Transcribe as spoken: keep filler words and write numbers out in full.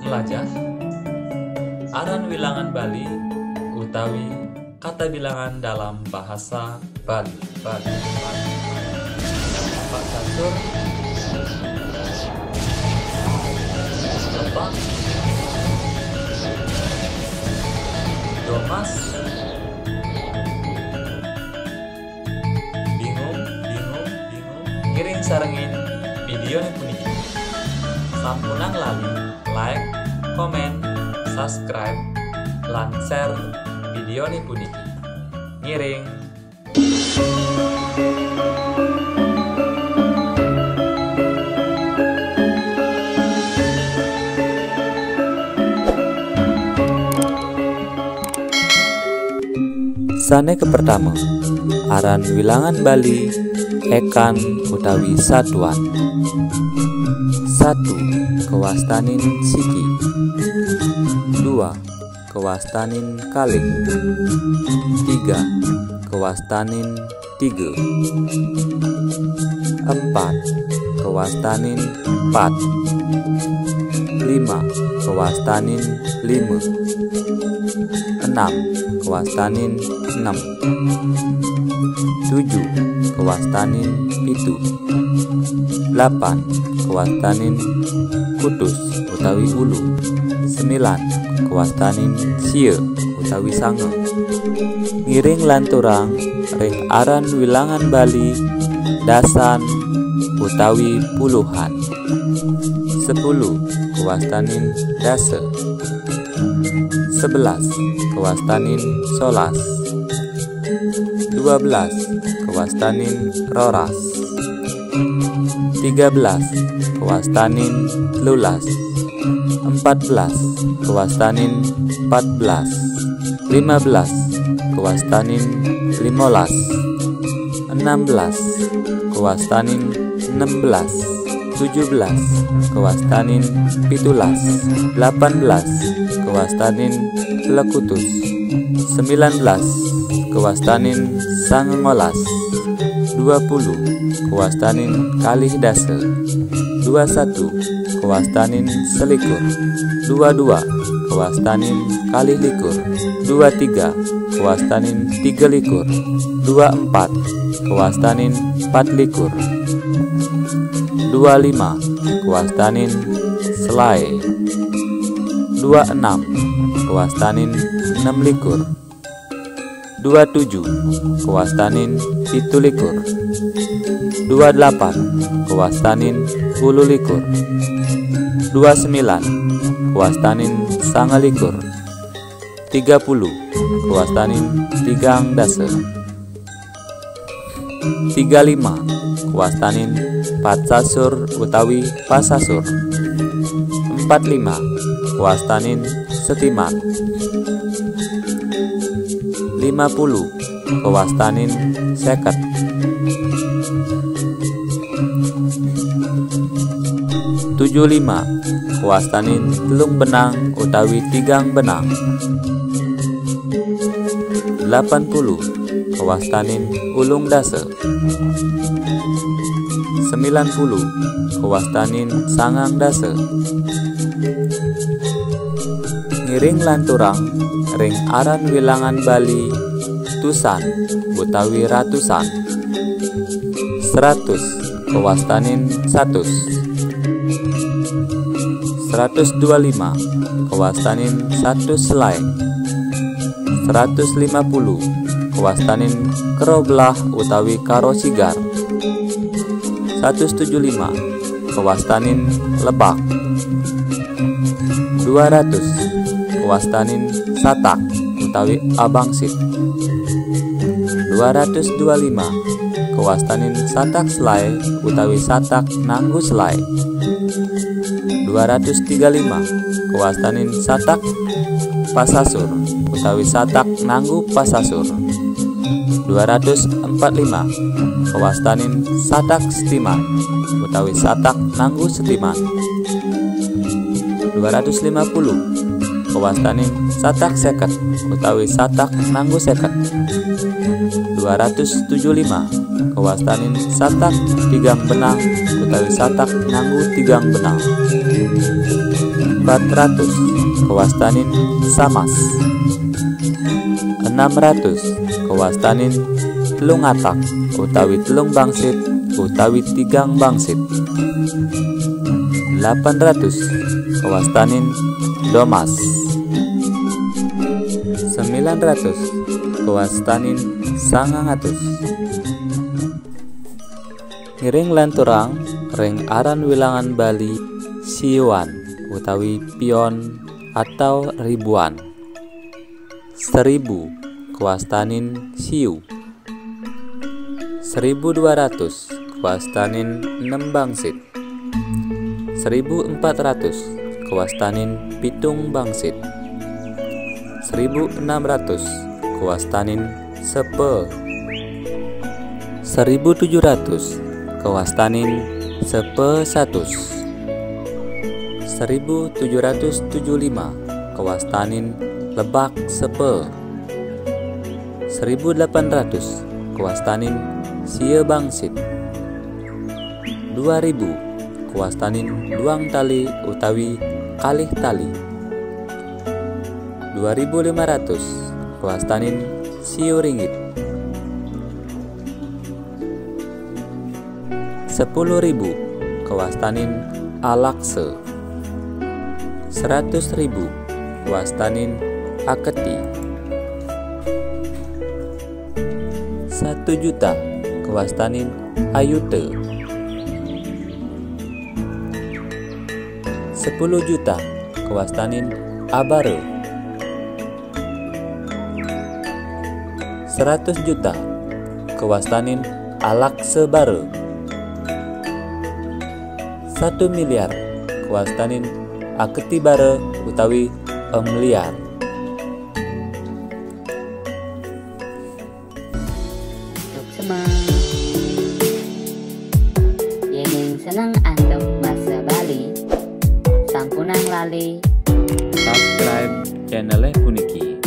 Lajah, aran wilangan Bali utawi kata bilangan dalam bahasa Bali. Bali. Pak Kasur, Lebak, Domas, bingung, bingung, bingung. Ngiring sarengin video puniki. Sampunang lali like, komen, subscribe, lan share video puniki. Ngiring. Sane kepertama, aran wilangan Bali ekan utawi satuan. Satu, kewastanin siki. Dua, kewastanin kalih. Tiga, kewastanin tiga. Empat, kewastanin empat. Lima, kewastanin lima. Enam, kewastanin enam. Tujuh, kewastanin pitu. Delapan, kewastanin kutus utawi ulu. Sembilan, kewastanin sia utawi sanga. Ngiring lanturang ring aran wilangan Bali dasan utawi puluhan. Sepuluh, kewastanin dasa. Sebelas, kewastanin solas. Dua belas, kewastanin roras. Tiga belas, kewastanin telulas. Empat belas, kewastanin empat belas. Lima belas, kewastanin limolas. Enam belas, kewastanin enam belas. Tujuh belas, kewastanin pitulas. Delapan belas, kewastanin telekutus. Sembilan belas, kewastanin sangangolas. Dua puluh, kewastanin kalih dasa. Dua satu, kewastanin selikur. Dua dua, kewastanin kalih likur. Dua tiga, kewastanin tiga likur. Dua empat, kewastanin empat likur. Dua lima, kewastanin selae. Dua enam, kewastanin enam likur. Dua tujuh, kewastanin pitu likur. Dua delapan, kewastanin puluh likur. Dua sembilan, kewastanin sanga likur. Tiga puluh, kewastanin tigang dasa. Tiga lima, kewastanin patsasur utawi pasasur. Empat lima, kewastanin setiman. Lima puluh, kewastanin seket. Tujuh lima, kewastanin telung benang utawi tigang benang. Delapan puluh, kewastanin ulung dasa. Sembilan puluh, kewastanin sangang dasa. Ngiring lanturang ring aran wilangan Bali tusan utawi ratusan. Seratus, kewastanin satus. Seratus dua lima, kewastanin satus selai. Seratus lima puluh, kewastanin keroblah utawi karo sigar. Satus tujuh lima, kewastanin lebak. Dua ratus, kewastanin satak utawi abangsit. Dua ratus dua lima, kewastanin satak selai utawi satak nanggu selai. Dua ratus tiga lima, kewastanin satak pasasur utawi satak nanggu pasasur. Dua ratus empat lima, kewastanin satak setiman utawi satak nanggu setiman. Dua ratus lima puluh, kewastanin satak seket utawi satak nanggu seket. Dua ratus tujuh lima, kewastanin satak tigang benang utawi satak nanggu tigang benang. Pat ratus, kawastanin samas. Enam ratus, kawastanin telung atak utawi telung bangsit utawi tigang bangsit. Delapan ratus, kawastanin domas. Sembilan ratus, kawastanin sangang atus. Ngiring lanturang ring aran wilangan Bali siuan utawi pion atau ribuan. Seribu, kawastanin siu. Seribu dua ratus, kawastanin enem bangsit. Seribu empat ratus, kawastanin pitung bangsit. Seribu enam ratus, kawastanin sepe. Seribu tujuh ratus, kawastanin sepe satus. Seribu tujuh ratus tujuh lima, kawastanin lebak sepe. Seribu delapan ratus, kawastanin sia bangsit. Dua ribu, kawastanin duang tali utawi kalih tali. Dua ribu lima ratus, kawastanin siu ringgit. Sepuluh ribu, kawastanin alaksa. Seratus ribu, kawastanin aketi. Satu juta, kawastanin ayuta. Sepuluh juta, kawastanin abara. Seratus juta, kawastanin alaksa bara. Satu miliar, kawastanin aketi bara utawi emliar. Suksma. Yening seneng antuk basa Bali, sampunang lali subscribe channel puniki.